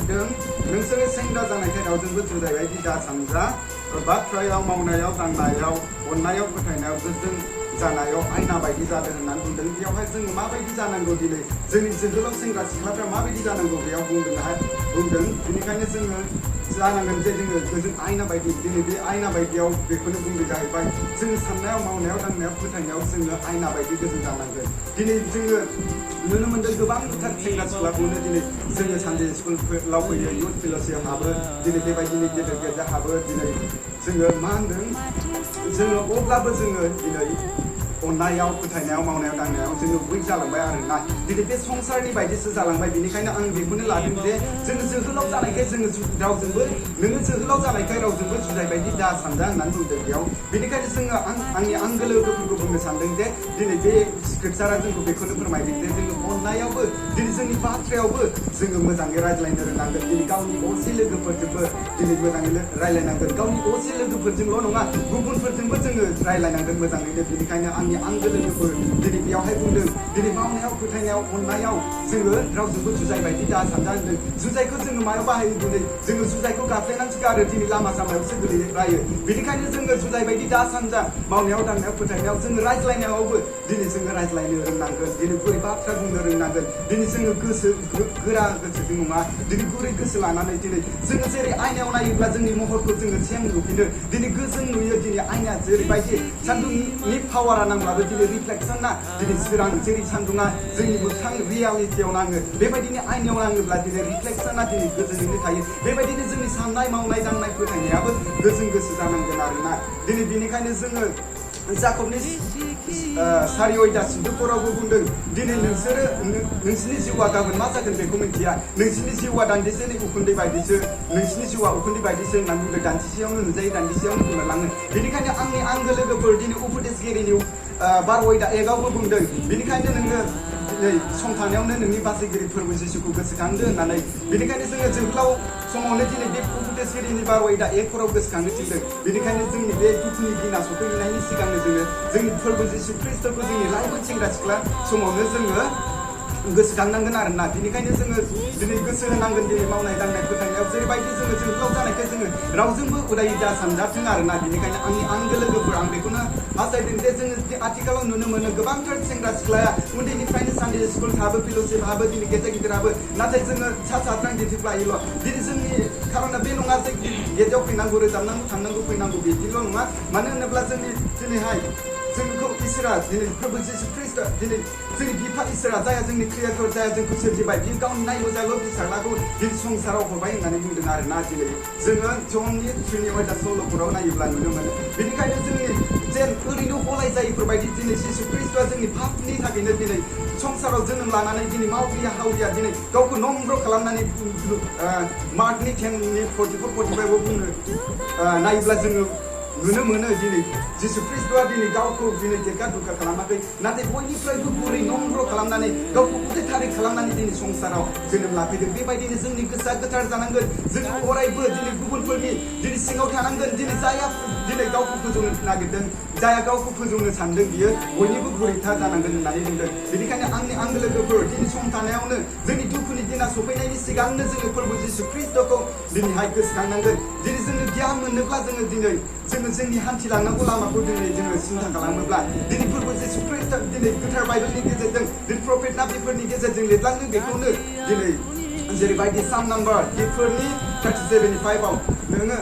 बुंदों नोंसोरो सेंग्रा जानायखाय रावजोंबो जुदायबायदि दा सानजा बाथ्रायाव मावनायाव दांनायाव अननायाव फोथायनायाव गोजों जानायाव आयना बायदि जादों होननानै बुंदों बेयावहाय जों माबायदि जानांगौ दिनै जोंनि जोहोलाव सेंग्रा सिख्लाफ्रा माबायदि जानांगौ बेयाव बुंदों बेनिखायनो जोङो जानांगोन जे जोङो गोजों आयना बायदि दिनै बे आयना बायदियाव बेखौनो बुंदों जाहैबाय जोङो साननायाव मावनायाव दांनायाव फोथायनायाव जोङो आयना बायदि गोजों जानांगोन दिनै जोङो नुनो मोन्दों गोबांथार सेंग्रा सिख्लाखौनो दिनै जोङो सानडे स्कुलफोराव फैयो इउथ फेल'शिप हाबो दिनै बेबायदिनो गेदेर गेदेर हाबो दिनै जोङो मा होनदों जोङो अब्लाबो जोङो दिनै अननायाव फोथायनायाव मावनायाव दांनायाव जोङो उइक जालांबाय आरोना दिनै बे संसारनि बायदिसो जालांबाय बेनिखायनो आं बेखौनो लादों जे जोङो जोहोलाव जानायखाय जोङो रावजोंबो नोङो जोहोलाव जानायखाय रावजोंबो जुदाय बायदि दा सानजा होननानै बुंदों बेयाव बेनिखायनो जोङो आंनि आंगो लोगोफोरखौ बुंनो सानदों जे दिनै बे स्क्रिप्चारा जोंखौ बेखौनो फोरमायदों जे जोङो अननायावबो दिनै जोंनि बाथ्रायावबो जोङो मोजाङै रायज्लायनो रोंनांगोन दिनै गावनि असे लोगोफोरजोंबो दिनै मोजाङै रायज्लायनांगोन गावनि असे लोगोफोरजोंल' नङा गुबुनफोरजोंबो जोङो रायज्लायनांगोन मोजाङैनो बेनिखायनो आंनि आंगो लोगोफोर दिनै बेयावहाय बुंदों दिनै मावनायाव फोथायनायाव अननायाव जोङो रावजोंबो जुजाय बायदि दा सानजा होनदों जुजायखौ जोङो मायाव बाहायो दिनै जोङो जुजायखौ गाफ्लेनानैसो गारो दिनै लामा सामायावसो गोलैयो बेनिखायनो जोङो जुजाय बायदि दा सानजा मावनायाव दांनायाव फोथायनायाव जोङो रायज्लायनायावबो दिनै जोङो रायज्लायनो रोंनांगोन दिनै गुरै बाथ्रा बुंनो रोंनांगोन दिनै जोङो गोरा गोसोजों नङा दिनै गुरै गोसो लानानै दिनै जोङो जेरै आयनायाव नायोब्ला जोंनि महरखौ जोङो सेम नुफिनो दिनै गोजों नुयो दिनै आयनाया जेरैबायदि सान्दुंनि पावारा नांब्लाबो दिनै रिफ्लेक्सना दिनै सोरां जेरै सान्दुङा जोंनि मोगथां रियालिटियाव नाङो बेबायदिनो आयनायाव नाङोब्ला दिनै रिफ्लेक्सना दिनै गोजोङैनो थायो बेबायदिनो जोंनि साननाय मावनाय दांनाय फोथायनायाबो गोजों गोसो जानांगोन आरोना दिनै बेनिखायनो जोङो जाकबनि 4:10 बुंदों दिनै नोंसोरनि जिउआ गाबोन मा जागोन बेखौ मिथिया नोंसोरनि जिउआ दान्दिसेनि उखुन्दै बायदिसो नोंसोरनि जिउआ उखुन्दै बायदिसो होननानै बुंदों दान्दिसेयावनो नुजायो दान्दिसेयावनो गोमोरलाङो बेनिखायनो आंनि आंगो लोगोफोर दिनै उपदेशगिरिनि 12:1 बुंदों बेनिखायनो नोङो दिनै सम थानायावनो नोंनि बासायगिरि फोरबो जिसुखौ गोसोखांदो होननानै बेनिखायनो जोङो जोहोलाव समावनो दिनै बे उपदेशगिरिनि 12:1 गोसोखांनो थिनदों बेनिखायनो जोंनि बे दुखुनि दिना सफैनायनि सिगांनो जोङो जोंनि फोरबो जिसु ख्रिस्टखौ जोंनि लाइमोन सेंग्रा सिख्ला समावनो जोङो गोसोखांनांगोन आरोना बेनिखायनो जोङो दिनै गोसो होनांगोन दिनै मावनाय दांनाय फोथायनायाव जेरैबायदि जोङो जोहोलाव जानायखाय जोङो रावजोंबो उदायै दा सानजाथों आरोना बेनिखायनो आंनि आंगो लोगोफोर आं बेखौनो हास्थायदों जे जोङो आथिखालाव नुनो मोनो गोबांथार सेंग्रा सिख्लाया उन्दैनिफ्रायनो सानडे स्कुल हाबो फेल'शिप हाबो दिनै गेजेर गेजेर हाबो नाथाय जोङो साथ्रां दिन्थिफ्लायोल' दिनै जोंनि खारना बे नङा जे गेजेराव फैनांगौ रोजाबनांगौ थांनांगौ फैनांगौ बिदिल' नङा मानो होनोब्ला जोंनि दिनैहाय जोंखौ इसोरा दिनै प्रभु जिसु ख्रिस्ट दिनै जोंनि बिफा इसोरा जाया जोंनि क्रिएटर जाया जोंखौ सोरजिबाय बियो गावनि नायल' फिसाज्लाखौ दिनै संसाराव हरबाय होननानै बुंदों आरोना दिनै जोङो जननि 3:10 नायोब्ला नुनो मोनो बेनिखायनो जोंनि जेन ओरैनो हलाय जायैफोरबायदि दिनै जिसु ख्रिस्टआ जोंनि पापनि थाखायनो दिनै संसाराव जोनोम लानानै दिनै मावरिया हावरिया दिनै गावखौ नम्र खालामनानै मार्कनि 10:44-45 बुंनो नायोब्ला जोङो नुनो मोनो दिनै जिसु ख्रिस्टआ दिनै गावखौ दिनै देरगा दुगा खालामाखै नाथाय बयनिफ्रायबो गुरै नम्र खालामनानै गावखौ उदैथारै खालामनानै दिनै संसाराव जोनोम लाफैदों बेबायदिनो जोंनि गोसोआ गोथार जानांगोन जों अरायबो दिनै गुबुनफोरनि दिनै सिङाव थानांगोन दिनै जाया दिनै गावखौ फोजौनो नागिरदों जाया गावखौ फोजौनो सानदों बियो बयनिबो गुरैथा जानांगोन होननानै बुंदों बेनिखायनो आंनि आंगो लोगोफोर दिनै सम थानायावनो जोंनि दुखुनि दिना सफैनायनि सिगांनो जोङो फोरबो जिसु ख्रिस्टखौ दिनैहाय गोसोखांनांगोन दिनै जोङो गियान मोनोब्ला जोङो जोंनि हान्थिलांनांगौ लामाखौ दिनै जोङो सिन्था खालामोब्ला दिनै फोरबो जिसु ख्रिस्ट दिनै गोथार बाइबेलनि गेजेरजों दिनै प्रफेट नाबिफोरनि गेजेरजों लिरलांदों बेखौनो दिनै जेरैबायदि साम नाम्बार बेफोरनि 37:5 नोङो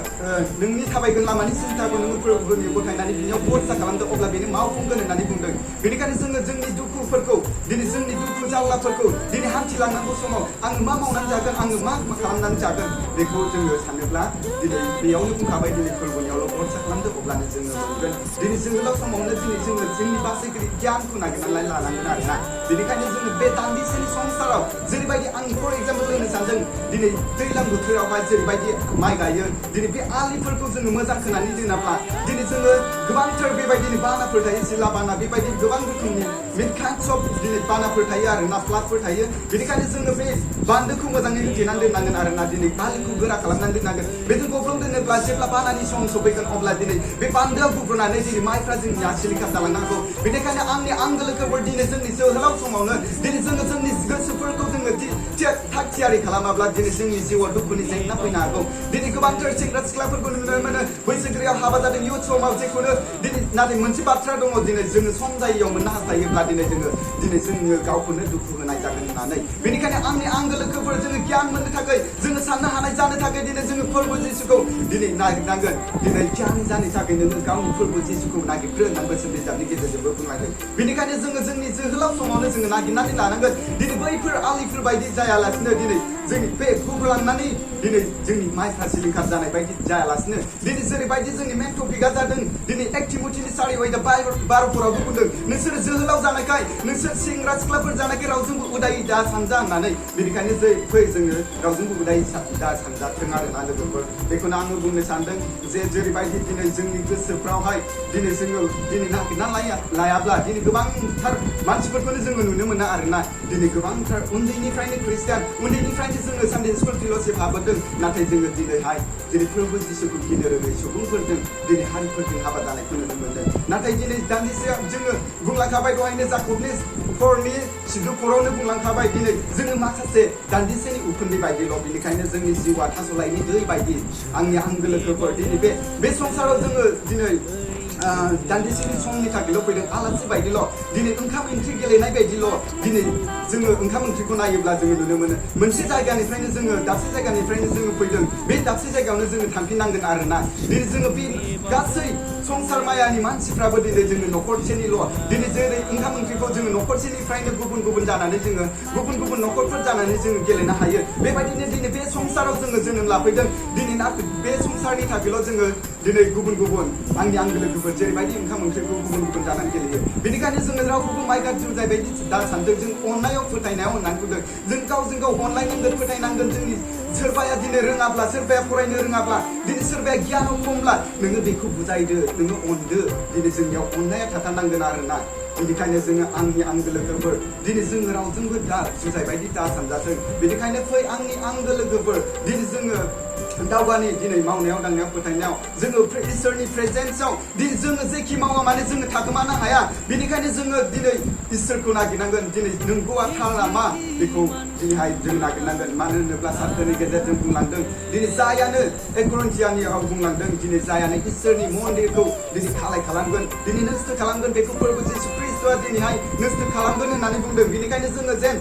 नोंनि थाबायगोन लामानि सिन्थाखौ नोङो फोरबोनि गथायनानै बिनियाव भरसा खालामदों अब्ला बेनो मावफुंगोन होननानै बुंदों बेनिखायनो जोङो जोंनि दुखुफोरखौ दिनै जोंनि दुखु जाल्लाफोरखौ दिनै हान्थिलांनांगौ समाव आङो मा मावनानै जागोन आङो मा खालामनानै जागोन बेखौ जोङो सानोब्ला दिनै बेयावनो बुंखाबाय दिनै फोरबोनियावल' भरसा खालामदों अब्लानो जोङो मोनगोन दिनै जोहोलाव समावनो दिनै जोङो जोंनि बासायगिरि गियानखौ नागिरनानै लानांगोन आरोना बेनिखायनो जोङो बे दान्दिसेनि संसाराव जेरैबायदि आं फर एग्जाम्पल होनो सानदों दिनै दैज्लां बोथोरावहाय जेरैबायदि माइ गायो दिनै बे आलिफोरखौ जोङो मोजां खोनानै दोनाब्ला दिनै जोङो गोबांथार बेबायदिनो बानाफोर थायो सिला बाना बेबायदि गोबां रोखोमनि मिटकाइन्डस अफ दिनै बानाफोर थायो आरोना फ्लादफोर थायो बेनिखायनो जोङो बे बान्दोखौ मोजाङै होथेनानै दोननांगोन आरोना दिनै आलिखौ गोरा खालामनानै दोननांगोन बेजों गब्लं दोनोब्ला बा जेब्ला बानानि सम सफैगोन अब्ला दिनै बे बान्दोआ गुब्रुनानै दिनै माइफ्रा जोंनिया सिलिंखार जालांनांगौ बेनिखायनो आंनि आंगो लोगोफोर दिनै जोंनि जोहोलाव समावनो दिनै जोङो जोंनि गोसोफोरखौ जोङो थाग थियारि खालामाब्ला दिनै जोंनि जिउआव दुखुनि जेंना फैनो हागौ दिनै गोबांथार सेंग्रा सिख्लाफोरखौ नुनो मोनो बैसोगोरायाव हाबा जादों इयुथ समाव जेखौनो दिनै नाथाय मोनसे बाथ्रा दङ दिनै जोङो सम जायैयाव मोननो हास्थायोब्ला दिनै जोङो गावखौनो दुखु होनाय जागोन होननानै बेनिखायनो आंनि आंगो लोगोफोर जोङो गियान मोननो थाखाय जोङो साननो हानाय जानो थाखाय दिनै जोङो फोरबो जिसुखौ दिनै नागिरनांगोन दिनै गियानि जानो थाखाय नोङो गावनि फोरबो जिसुखौ नागिरग्रो होननानै बोसोन बिजाबनि गेजेरजोंबो बुंलांदों बेनिखायनो जोङो जोंनि जोहोलाव समावनो जोङो नागिरनानै लानांगोन दिनै बैफोर आलिफोर बायदि जायालासिनो दिनै जोंनि बे गुब्रुलांनानै दिनै जोंनि माइफ्रा सिलिंखार जानाय बायदि जायालासिनो दिनै जेरैबायदि जोंनि मेन टपिकआ जादों दिनै 1 तिमथिनि 4:12 बुंदों नोंसोर जोहोलाव जानायखाय नोंसोर सेंग्रा सिख्लाफोर जानायखाय रावजोंबो उदायै दा सानजा होननानै बेनिखायनो फै जोङो रावजोंबो उदायै दा सानजाथों आरोना लोगोफोर बेखौनो आङो बुंनो सानदों जे जेरैबायदि दिनै जोंनि गोसोफ्रावहाय दिनै जोङो दिनै नागिरना लायाब्ला दिनै गोबांथार मानसिफोरखौनो जोङो नुनो मोना आरोना दिनै गोबांथार उन्दैनिफ्रायनो ख्रिस्टियान उन्दैनिफ्रायनो जोङो सानडे स्कुल फेल'शिप हाबोदों नाथाय जोङो दिनैहाय दिनै फोरबो जिसुखौ गिनो रोङै सुबुंफोरजों दिनै हारिफोरजों हाबा जानायखौ नुनो मोनदों नाथाय दिनै दान्दिसे जोङो बुंलांखाबाय दहायनो जाकबनि 4:4 बुंलांखाबाय दिनै जोङो माखासे दान्दिसेनि उखुन्दै बायदिल' बेनिखायनो जोंनि जिउआ थास'लायनि दै बायदि आंनि आंगो लोगोफोर दिनै बे संसाराव जोङो दिनै दान्दिसेनि समनि थाखायल' फैदों आलासि बायदिल' दिनै ओंखाम ओंख्रि गेलेनाय बायदिल' दिनै जोङो ओंखाम ओंख्रिखौ नायोब्ला जोङो नुनो मोनो मोनसे जायगानिफ्रायनो जोङो दाबसे जायगानिफ्रायनो जोङो फैदों बे दाबसे जायगायावनो जोङो थांफिननांगोन आरोना दिनै जोङो बे गासै संसार मायानि मानसिफ्राबो दिनै जोङो न'खरसेनिल' दिनै जेरै ओंखाम ओंख्रिखौ जोङो न'खरसेनिफ्रायनो गुबुन जानानै जोङो गुबुन न'खरफोर जानानै जोङो गेलेनो हायो बेबायदिनो दिनै बे संसाराव जोङो जोनोम लाफैदों दिनै बे संसारनि थाखायल' जोङो दिनै गुबुन आंनि आंगो लोगोफोर जेरैबायदि ओंखाम ओंख्रिखौ गुबुन जानानै गेलेयो बेनिखायनो जोङो रावखौबो माइगाब जुजाय बायदि दा सानदों जों अननायाव फोथायनायाव होननानै बुंदों जों गावजों गाव अनलायनांगोन फोथायनांगोन जोंनि सोरबाया दिनै रोङाब्ला सोरबाया फरायनो रोङाब्ला दिनै सोरबाया गियानाव खमब्ला नोङो बेखौ बुजायदो नोङो अनदो दिनै जोंनियाव अननाया थाथारनांगोन आरोना बेनिखायनो जोङो आंनि आंगो लोगोफोर दिनै जोङो रावजोंबो दा जुजाय बायदि दा सानजाथों बेनिखायनो फै आंनि आंगो लोगोफोर दिनै जोङो दावगानि दिनै मावनायाव दांनायाव फोथायनायाव जोङो इसोरनि प्रेजेन्सआव दिनै जोङो जेखि मावा माने जोङो थाखोमानो हाया बेनिखायनो जोङो दिनै इसोरखौ नागिरनांगोन दिनै नोंगौआ थारा मा बेखौ दिनैहाय जों नागिरनांगोन मानो होनोब्ला सार्थनि गेजेरजों बुंलांदों दिनै जायानो 1 करन्थियानियाव बुंलांदों दिनै जायानो इसोरनि मन्दिरखौ दिनै खालाय खालामगोन दिनै नस्थ' खालामगोन बेखौ फोरबो जिसु ख्रिस्ट'आ दिनैहाय नस्थ' खालामगोन होननानै बुंदों बेनिखायनो जोङो जेन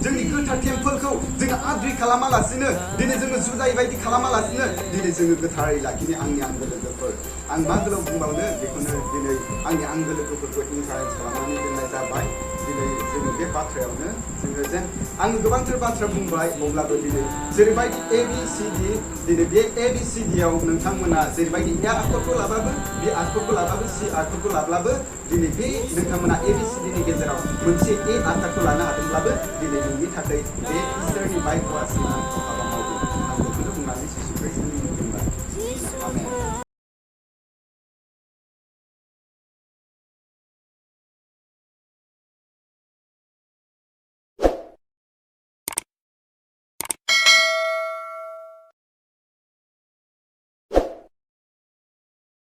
जोंनि गोथार टेम्पोलखौ जोङो आद्रि खालामालासिनो दिनै जोङो जुजाय बायदि खालामालासिनो दिनै जोङो गोथारै लाखिनो आंनि आंगो लोगोफोर आं मा गोलाव बुंबावनो बेखौनो दिनै आंनि आंगो लोगोफोरखौ इनकारेज खालामनानै दोननाय जाबाय दिनै जोङो बे बाथ्रायावनो जोङो जेन आङो गोबांथार बाथ्रा बुंबाय अब्लाबो दिनै जेरैबायदि ABCD दिनै बे ABCDआव नोंथांमोना जेरैबायदि A आखरखौ लाबाबो B आखरखौ लाबाबो C आखरखौ लाब्लाबो दिनै बे नोंथांमोना ABCDनि गेजेराव मोनसे A आखरखौ लानो हादोंब्लाबो दिनै नोंनि थाखाय बे इसोरनि बायख'आ